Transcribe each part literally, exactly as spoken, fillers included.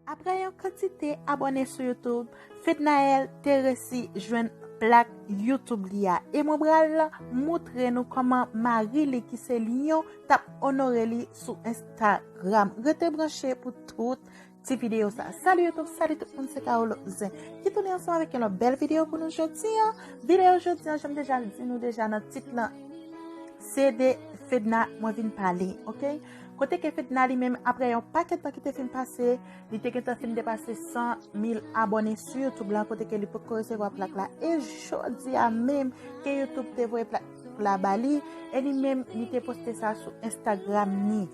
Apre yon kantite abòne sou YouTube, Fednaelle te resi jwenn plak YouTube li a. E mwen pral moutre nou kòman mari li ki se Lion t ap onore li sou Instagram. Rete branche pou tout ti videyo sa. Salut YouTube, salut tout moun, se Carole Zen ki tounen ansanm avèk yon lòt bèl videyo pou nou jodi a. Videyo jodi a, jan m deja di nou deja nan tit lan, se de Fedna mwen vin pale, oke? Kote ke Fedna li menm, apre yon pakèt tan ki te fin pase, li te gentan fin depase san mil abòne sou YouTube lan, kote ke li potko resevwa plak la. E jodi a menm ke YouTube te voye plak la ba li, e li menm, li te poste sa sou Instagram ni.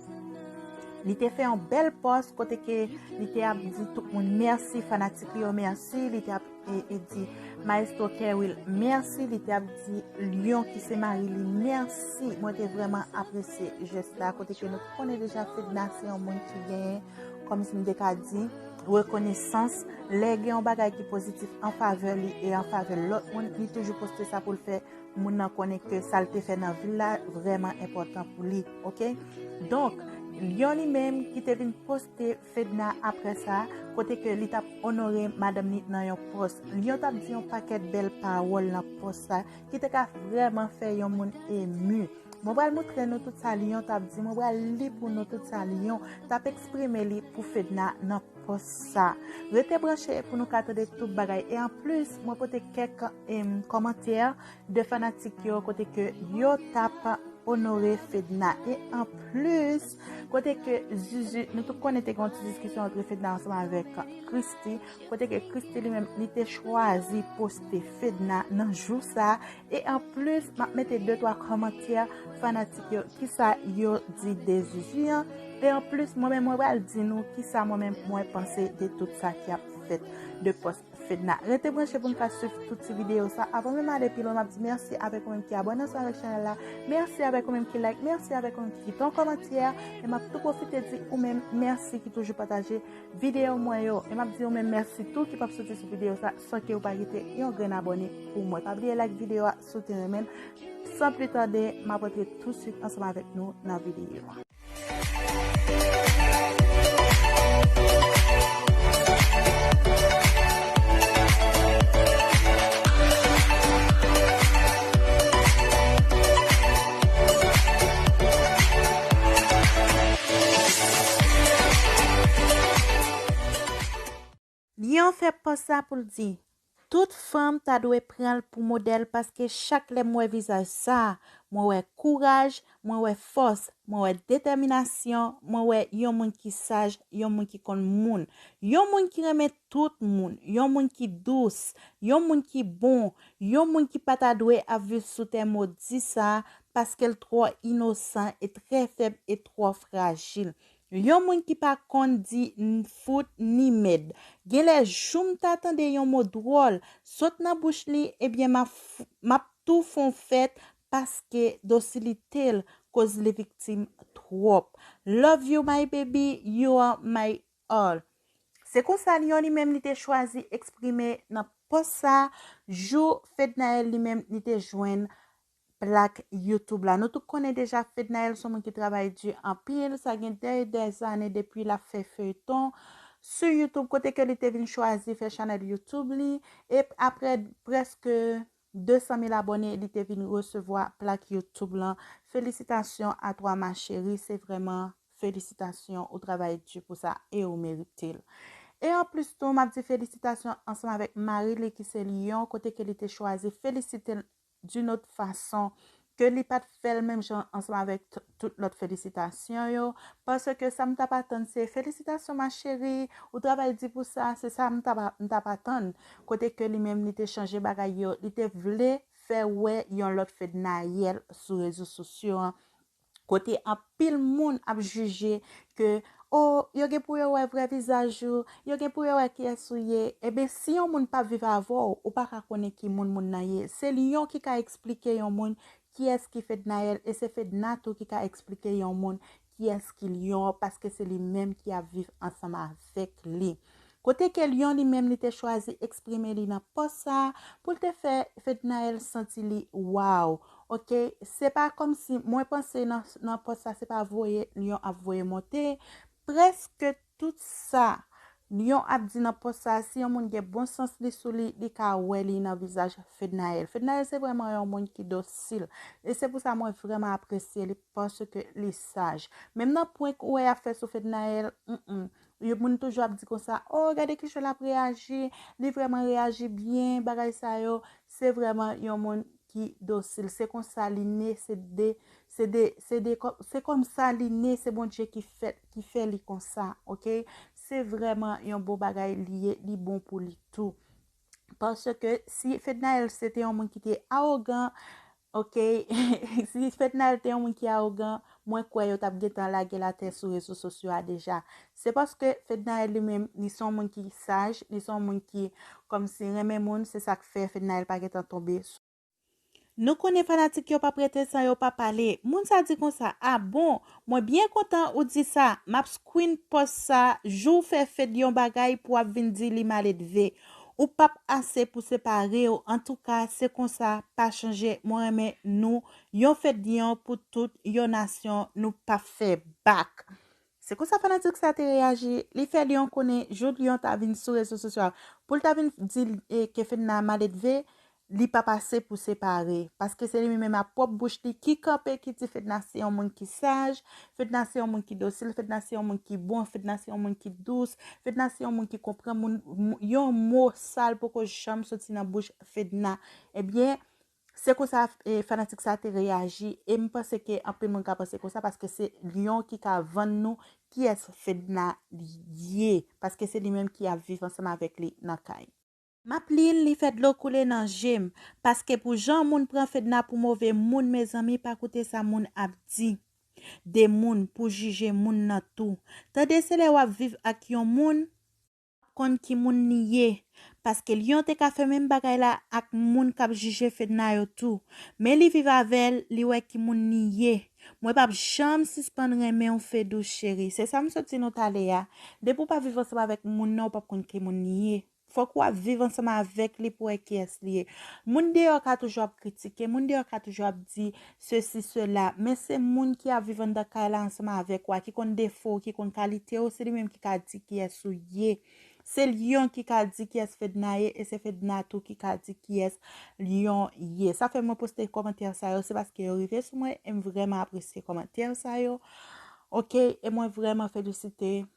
Li te fè yon bèl pòs kote ke li te ap di tout moun mèsi, fanatik li yo mèsi, li te ap e, e di Maestro Kerwill mèsi, li te ap di Lion ki se mari li mèsi. Mwen te vrèman apresye jès la, kote ke nou konnen deja Fedna se yon moun ki genyen, kòmsi m te ka di, rekonesans. Lè gen yon bagay ki pozitif an favè li e an favè lòt moun, li toujou poste sa pou l fè moun nan konnen ke sa l te fè nan vi l la vrèman enpòtan pou li, oke? Donk, Lion li menm ki te vin poste Fedna apre sa, kote ke li t ap onore madanm li nan yon pòs. Lion t ap di yon pakèt bèl pawòl nan pòs sa, ki te ka vrèman fè yon moun emi. Mwen pral moutre nou tout sa Lion t ap di, mwen pral li pou nou tout sa Lion t ap eksprime li pou Fedna nan pòs sa. Rete branche pou nou ka tande tout bagay. E anplis, mwen pote kèk, em, kòmantè de fanatik yo kote ke yo t ap onore Fedna. E anplis, kote ke Zuzu, nou tout konnen te gen yon ti diskisyon antre Fedna ansanm avèk Christie, kote ke Christie li menm, li te chwazi poste Fedna nan jou sa. E anplis, m ap mete de twa kòmantè fanatik yo, kisa yo di de Zuzu an. E anplis, mwen menm, mwen pral di nou kisa mwen menm mwen panse de tout sa ki ap fèt de pòs Fedna. Rete branche pou n ka swiv tout ti videyo sa. Avan menm ale pi lwen, m ap di mèsi avèk ou menm ki abòne ansanm avèk chanèl la. Mèsi avèk ou menm ki like. Mèsi avèk ou menm ki kite yon kòmantè. E m ap tou pwofite di ou menm mèsi ki toujou pataje videyo mwen yo. E m ap di ou menm mèsi tou ki p ap soti sou videyo sa san ke ou pa kite yon grenn abòne pou mwen. Pa bliye like videyo a si w te renmen l. San pli tande, m ap rantre tousuit ansanm avèk nou nan videyo a. Lion fè pòs sa pou l di, tout fanm ta dwe pran l pou modèl paske chak lè m wè vizaj sa, mwen wè kouraj, mwen wè fòs, mwen wè detèminasyon, mwen wè yon moun ki saj, yon moun ki konn moun, yon moun ki renmen tout moun, yon moun ki dous, yon moun ki bon, yon moun ki pa ta dwe ap viv sou tè modi sa paske l twò inosan e trè fèb e twò frajil. Yon moun ki pa konn di n-, fout ni mèd. Gen lè jou m ta tande yon mo dwòl sot nan bouch li, ebyen m ap f-, m ap tou fè yon fèt paske dosilite l koz li viktim twòp. Love you, my baby, you are my all. Se konsa Lion li menm li te chwazi eksprime nan pòs sa, jou Fednaelle li menm li te jwenn plak YouTube la. Nou tout konnen deja Fednaelle se yon moun ki travay di anpil. Sa gen dè, dè zane depi l ap fè feyton sou YouTube, kote ke li te vin chwazi fè chanèl YouTube li. E apre prèske de san mil abòne, li te vin resevwa plak YouTube lan. Felisitasyon a twa, ma chérie. Se vrèman felisitasyon, ou travay di pou sa e ou merite l. E anplis tou, m ap di felisitasyon ansanm avèk mari li ki se Lion, kote ke li te chwazi felisite l d'une autre façon, ke li pa t fè l menm jan ansanm avèk t-, tout lòt felisitasyon yo, paske sa m t ap atann se felisitasyon ma chérie, ou travay di pou sa, se sa m t ap, m t ap atann. Kote ke li menm li te chanje bagay yo, li te vle fè wè yon lòt Fednaelle sou rezo sosyo an, kote anpil moun ap jije ke, o, yo gen pou yo wè vrè vizaj ou, yo gen pou yo wè kiyès ou ye. Eben, si yon moun p ap viv avè w, ou pa ka konnen ki moun moun nan ye. Se Lion ki ka eksplike yon moun kiyès ki Fednaelle, e se Fedna tou ki ka eksplike yon moun kiyès ki Lion, paske se li menm ki ap viv ansanm avèk li. Kote ke Lion li menm li te chwazi eksprime li nan pòs sa, pou l te fè Fednaelle santi li waw. Oke, se pa kòmsi mwen panse nan, nan pòs sa, se pa voye Lion ap voye monte. Prèske tout sa Lion ap di nan pòs sa, si yon moun gen bon sans li sou li, li ka wè li nan vizaj Fednaelle. Fednaelle se vrèman yon moun ki dosil. E se pou sa mwen vrèman apresye li paske li saj. Menm nan prank ou wè y ap fè sou Fednaelle, mm, mm, yo moun toujou ap di konsa, oh, gade kijan l ap reyaji, li vrèman reyaji byen, bagay sa yo. Se vrèman yon moun ki dosil. Se konsa li ne, se de, se de, se de, se kòm sa li ne, se Bondye ki fè, ki fè li konsa, oke? Se vrèman yon bon bagay li ye, li bon pou li tou. Paske si Fednaelle se te yon moun ki te awogan, oke? Si Fednaelle te yon moun ki awogan, mwen kwè yo t ap gentan lage l atè sou rezo sosyo a deja. Se paske Fednaelle li menm, li se yon moun ki saj, li se yon moun ki kòmsi renmen moun, se sa k fè Fednaelle pa gentan tonbe sou. Nou konnen fanatik yo p ap rete san yo pa pale. Moun sa di konsa, a bon, mwen byen kontan ou di sa, m ap screen pòs sa, jou w fè Fed yon bagay pou w ap vin di li maledve. Ou p ap ase pou separe w, antouka, se konsa, pa chanje, mwen renmen nou, yon Fed yon pou tout, yon nasyon, nou p ap fè bak. Se konsa fanatik sa te reyaji. Li fè Lion konnen jou Lion ta vin sou rezo sosyo a pou l ta vin di l, e, ke Fedna maledve, li pa pase pou separe. Paske se li menm a pwòp bouch li ki kanpe, ki di Fedna se yon moun ki saj, Fedna se yon moun ki dosil, Fedna se yon moun ki bon, Fedna se yon moun ki dous, Fedna se yon moun ki konprann moun, m- yon mo sal poko janm soti nan bouch Fedna. Ebyen, se konsa, e, fanatik sa te reyaji, e m panse ke anpil moun ka panse konsa, paske se Lion ki ka vann nou kiyès Fedna ye, paske se li menm ki ap viv ansanm avèk li nan kay. M ap li l, li fè dlo koule nan je m, paske pou jan moun pran Fedna pou move moun, mezanmi, pa koute sa moun ap di de moun pou jije moun nan tou. Tande, se lè w ap viv ak yon moun, konn ki moun li ye. Paske Lion te ka fè menm bagay la ak moun k ap jije Fedna yo tou. Men li viv avè l, li wè ki moun li ye. Mwen p ap janm sispann renmen w, Fedou cheri. Se sa m sot di nou talè a. Depi w pa viv ansanm avèk moun nan, ou p ap konn ki moun li ye. Fòk w ap viv ansanm avèk li pou wè kiyès li ye. Moun deyò ka toujou ap kritike, moun deyò ka toujou ap di sesi, sela, men se moun ki ap viv anndan kay la ansanm avèk ou a, ki konn defo w, ki konn kalite w, se li menm ki ka di kiyès ou ye. Se Lion ki ka di kiyès Fedna ye, e se Fedna tou ki ka di kiyès Lion ye. Sa fè mwen poste kòmantè sa yo, se paske yo rive sou mwen, e m vrèman apresye kòmantè sa yo. Oke, e mwen vrèman felisite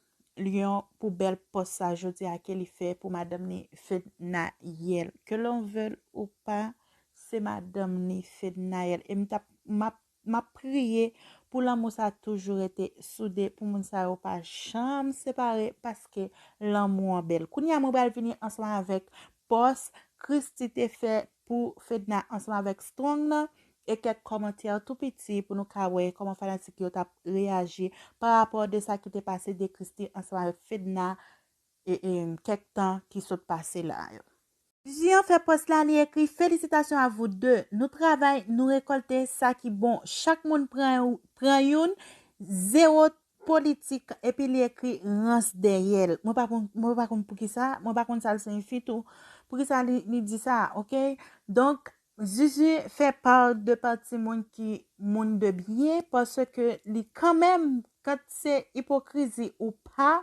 Lion pou bèl pòs sa jodi a ke li fè pou madanm ni Fednaelle. Que l'on veuille ou pas, se madanm ni Fednaelle. E m t ap, m ap, m ap priye pou lanmou sa toujou rete soude, pou moun sa yo pa janm separe, paske lanmou an bèl. Kounye a, mwen pral vini ansanm avèk pòs Christie te fè pou Fedna ansanm avèk Strong nan, e kèk kòmantè tou piti pou nou ka wè kòman fanatik yo t ap reyaji pa rapò de sa ki te pase de Christie ansanm avèk Fedna, e, e, kèk tan ki sot pase la yo. Zuzu an fè pòs la, li ekri, félicitations à vous deux. Nou travay, nou rekòlte sa ki bon. Chak moun pran, pran youn, zewo politik, epi li ekri rans dèyè l. Mwen pa konn, mwen pa konn poukisa, mwen pa konn sa l siyifi tou. Poukisa li, li di sa, oke? Donk, Zuzu fè pa de pati moun ki moun de byen, paske li kanmenm, kat se ipokrizi ou pa,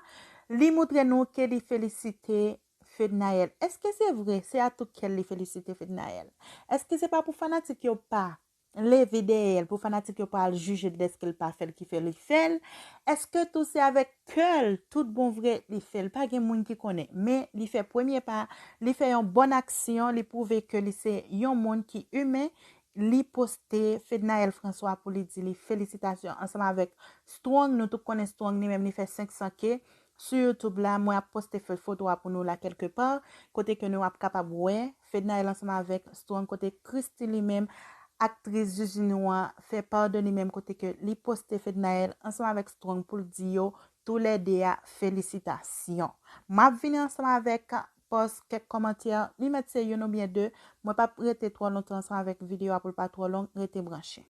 li moutre nou ke li felisite Fednaelle. Èske se vre? Se a tout kè l li felisite Fednaelle. Èske se pa pou fanatik yo pa leve dèyè l, pou fanatik yo pa al jije l dèske l pa fè l ki fè li fè l? Èske tou se avèk kè l tout bon vre li fè l? Pa gen moun ki konnen. Men li fè premye pa, li fè yon bòn aksyon, li pwouve ke li se yon moun ki imen. Li poste Fednaelle François pou li di li felisitasyon ansanm avèk Strong. Nou tout konnen Strong li menm li fè senk san K sou YouTube la. Mwen ap poste fo-, foto a pou nou la kèlke pa, kote ke nou ap kapab wè Fednaelle ansanm avèk Strong, kote Christie li menm, aktris Zuzu nou an, fè pa de li menm, kote ke li poste Fednaelle ansanm avèk Strong pou l di yo toulède a felisitasyon. M ap vini ansanm avèk pòs kèk kòmantè, li mèt se youn oubyen de. Mwen p ap rete twò lontan ansanm avèk videyo a pou l pa twò long, rete branche.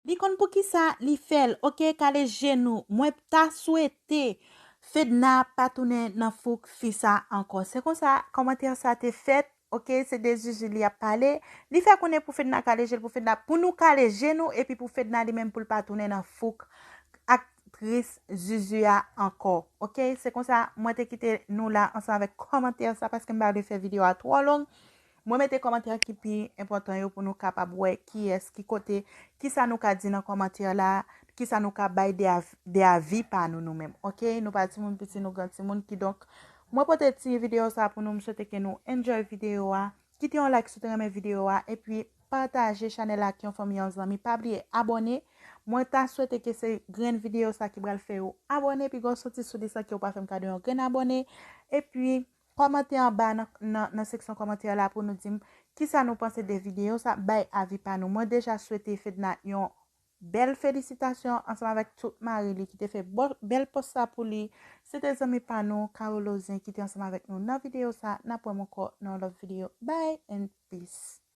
Li konn poukisa li fè l, oke, kale je nou. Mwen ta swete Fedna pa tounen nan fouk fi sa ankò. Se konsa kòmantè sa te fèt, oke, se de Zuzu li ap pale. Li fè konnen pou Fedna kale je l, pou Fedna, pou nou kale je nou, epi pou Fedna li menm pou l pa tounen nan fouk ak aktris Zuzu a ankò. Ok, se konsa mwen te kite nou la ansanm avèk kòmantè sa paske m pa vle fè videyo a twò long. Mwen mete kòmantè ki pi enpòtan yo pou nou kapab wè kiyès, ki kote, kisa nou ka di nan kòmantè la, kisa nou ka bay de, av- de avi pa nou nou menm. Ok, nou pa timoun piti, nou gran timoun. Kidonk, mwen pote ti videyo sa pou nou. M swete ke nou enjoy videyo a. Kite yon like si w te renmen videyo a. Epi pataje chanèl la ak yon fanmi, yon zanmi. Pa bliye abòne. Mwen ta swete ke se grenn videyo sa ki pral fè yo abòne. Pi gwo soti sou li san ke w pa fè m kado yon grenn abòne. Epi kòmante anba nan, nan, nan seksyon kòmantè la pou nou di m kisa nou panse de videyo sa. Bay avi pa nou. Mwen deja swete Fedna yon bèl felisitasyon ansanm avèk tout mari li ki te fè bèl pòs sa pou li. Se te zanmi pa nou, Carolo Zen, ki te ansanm avèk nou nan videyo sa. N ap wè m ankò nan yon lòt videyo. Bye and peace.